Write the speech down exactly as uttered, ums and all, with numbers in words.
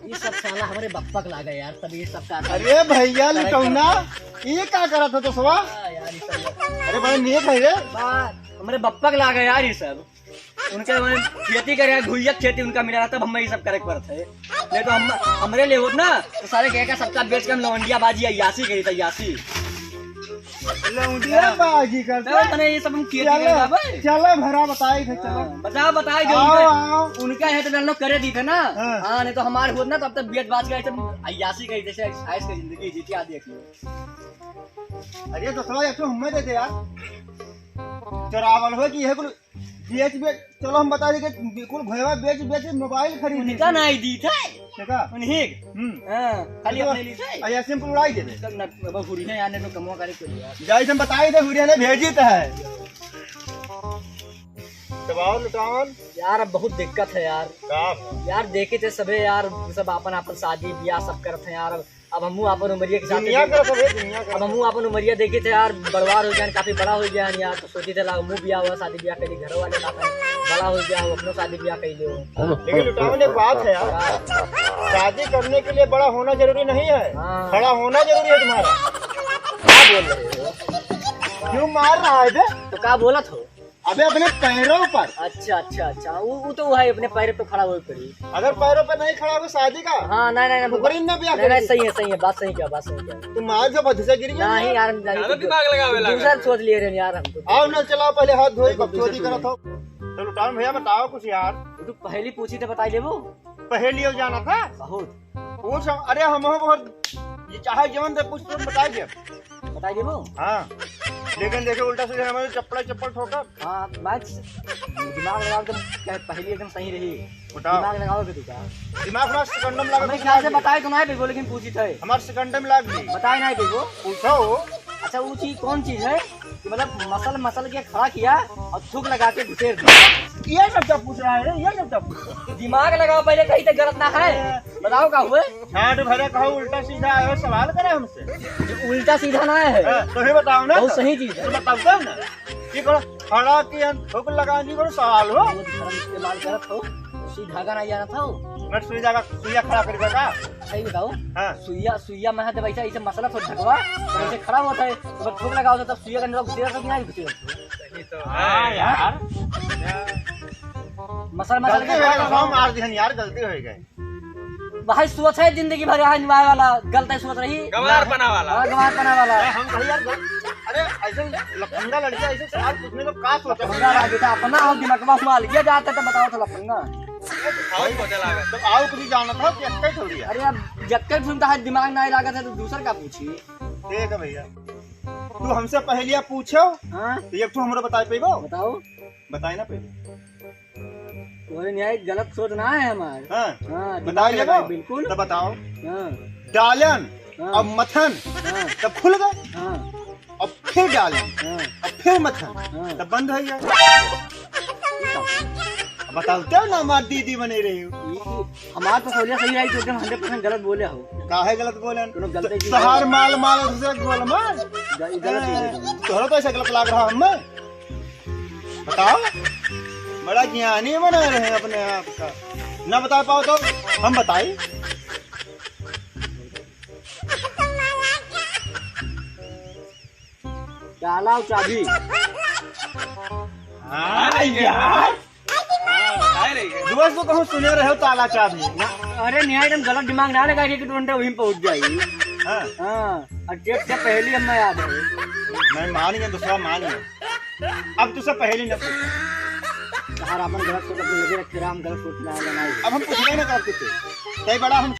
ये सब साला हमरे बप्पा के लागे यार, तब ये सब का अरे भैया लुटौना, ये का करत हो दोस्तवा? हाँ यार, ये सब अरे बड़ा नेक है रे। बात हमरे बप्पा के लागे यार, ये सब। उनके वहीं खेती करे, घुइया खेती उनका मिला, तब हमें ये सब करे के पड़त है। नहीं तो हम, हमरे लिए होत ना, तो सारे कहे का सबका बेच के हम लौंडिया बाजी, अय्यासी करी, अय्यासी। लौंडिया हाँ। बाजी करते। तो मने ये सब हम खेती चलो, करे का भाई। चलो भरा बताई थे, चलो। हाँ, बता, बताई दे आओ, उनके। आओ। उनका है तो डालो करे दी थे ना। हाँ। हाँ, नहीं तो हमारे होत ना, तो अब तक बेच बाज के एकदम अय्यासी करी, जैसे आइस की जिंदगी जीती आदि। अरे दोस्तवा, एक ठो हमें दे दे यार। चोरावल हो कि यह कुल बेच, बेच, चलो हम बता दें कि बिल्कुल भैया बेच, बेच मोबाइल खरीद उनका ली। नहीं दी थे। ठीक है? उन्हीं के? हम्म। हाँ, खाली तो अपने लिए थे। अय्यासी में उड़ाई देबे। तब न, अब हुरी है यार, नहीं तो कमवा करे के लिए यार। जाई से हम बताई दे, हुरी ने भेजी तो है। दबाओ लुटावन। यार, अब बहुत दिक्कत है यार। का? यार, देखे थे सबे यार, सब आपन, आपन शादी ब्याह सब करत हैं यार। अब अब हमहू आपन उमरिया के साथ दुनिया देख-, का सब है, दुनिया का। अब हमहू आपन उमरिया देखी थे यार, बड़वार हो गया, काफी बड़ा हो गया यार, तो सोची थे ला हमहू बियाह हुआ, शादी बियाह करी, घरों वाले का था, बड़ा हो गया हो, अपनो शादी बियाह कर लो। लेकिन लुटावन, एक बात है यार, हाँ। शादी करने के लिए बड़ा होना जरूरी नहीं है, हाँ। खड़ा होना जरूरी है तुम्हारा। क्या बोल रहे हो? क्यों मार रहा है बे? तो का बोलत हो? अबे अपने पैरों पर। अच्छा, अच्छा, अच्छा। उ, उ तो है, अपने पैर पे खड़ा होए पड़ी। अगर पैरों पे नहीं खड़ा होगा शादी का? हाँ, नहीं, नहीं, नहीं, तो बड़ी ना ब्याह नहीं, नहीं, करेगी। सही है, सही है, बात सही क्या, बात सही क्या। तू मार जो बद से गिर गया। नहीं यार, हम जाने ज्यादा दिमाग लगावे लगा। दूसरा सोच लिए रहे यार हम तो। आओ ना, चलाओ पहले हाथ धोई, बिल्कुल, बकचोदी दूसरा करत हो। चलो टाउन भैया बताओ कुछ यार। तू पहली पूछी तो बताई लेबो। पहेलियो जाना था? बहुत। पूछ हम, अरे हम बहुत, ये चाहे जवन से पूछ तुम बताई दे। बताई देबो? हाँ। लेकिन देखे उल्टा सीधा हमारे चप्पल चप्पल ठोकर। हाँ, मैच दिमाग लगाओ तो क्या पहेली एकदम सही रही। बताओ। दिमाग लगाओ के तू का? दिमाग हमारा सिकंडम लगा हमें के ख्याल से मार बताए तो नहीं बेगो, लेकिन पूछी थे। हमारे सिकंडम लाग गई। बताए नहीं बेगो। पूछो। अच्छा, वो चीज कौन चीज है कि मतलब मसल मसल के खड़ा किया और थूक लगा के घुसेड़ दिया? ये सब क्या पूछ रहा है रे? ये सब क्या पूछ रहा है? दिमाग लगाओ पहले, कहीं तो गलत ना है। बताओ का हुए? झाट भरे कहो, उल्टा सीधा आयो सवाल करे हमसे। ये उल्टा सीधा ना है। हाँ, तो ही बताओ ना। बहुत सही चीज है। तो बताओ ना। ये करो, खड़ा किया, थूक लगा दी, करो सवाल हो। वो धर्म इस्तेमाल करत हो, सुई धागा नहीं जानत हो। मैं सुई धागा, सुइया खड़ा कर देगा। सही बताओ। हाँ। सुइया, सुइया में हाथ वैसे, ऐसे मसला थोड़ा ढकवा, तो ऐसे खड़ा होता है, तो बस थूक लगाओ, तो तब सुइया का अंदर घुसेड़ा तो कि नहीं घुसेड़ा? सही तो हाँ है। यार। मसल, मसल गलती के हो गई, खड़ा हम हो। मार दिहन यार, गलती हो गई। भाई सोच है जिंदगी भर यहाँ निभाए वाला, गलत है सोच रही। गंवार पना वाला। हाँ, गंवार पना वाला। ए, हम कही यार, गल-, अरे, ऐसे लफंगा लड़कियां ऐसे सवाल पूछने में का सोचा? लफंगा लड़कियां अपना हो, दिमाग में हुआ, अलगिया जाता तो बताओ तो लफंगा। आओ, सोचे लागत। तो आओ, कुछ जानत हो कि एक्के थोड़ी है? अरे, अब जक्के घूमता है, दिमाग ना लागत है, तो दूसर का पूछी? ठीक है भैया, तू हमसे पहेलियां पूछो, हाँ। तो एक ठो हमरो बताए पेबो? बताओ। बताए ना पहले। तोहरे न्याय गलत सोच ना है हमार। हाँ। हाँ, बता दिमाग लेबो? लगाए, बिल्कुल। तो बताओ। हाँ। डालन हाँ। अब मथन हाँ। तब खुल गए। हाँ। अब फिर डालन हाँ। अब फिर मथन हाँ। तब बंद हो गया। अब बताओ क्या ना हमार दीदी बने रही हो? ये, ये हमार तो सोलिया सही रही, तो एकदम हंड्रेड परसेंट गलत बोले हो। काहे गलत बोले? कोनो गलती की तोहार माल माल से गोल माल। ग-, गलत ही बोले। तोहरा तो ऐसा गलत लाग रहा हमें। बताओ, बड़ा ज्ञानी बना रहे हैं अपने आप का। ना बता पाओ तो हम बताई। ताला और चाबी। हाँ यार। हाँ, बताए रही है। दोस्त तो कहूँ सुने रहे हो ताला चाबी। ना, अरे न्याय एकदम गलत दिमाग ना लगा के टोंटे वहीं पहुंच जाई। हाँ। हाँ, और जेब से पहली हमें याद है। मैं मान गया, दूसरा मान गया। अब तुझसे पहली न पूछ। यार, अपन गलत सोच अपने लगे रखे, राम गलत सोच ना लेना है। अब हम पूछबे ना करते थे। तय बड़ा हम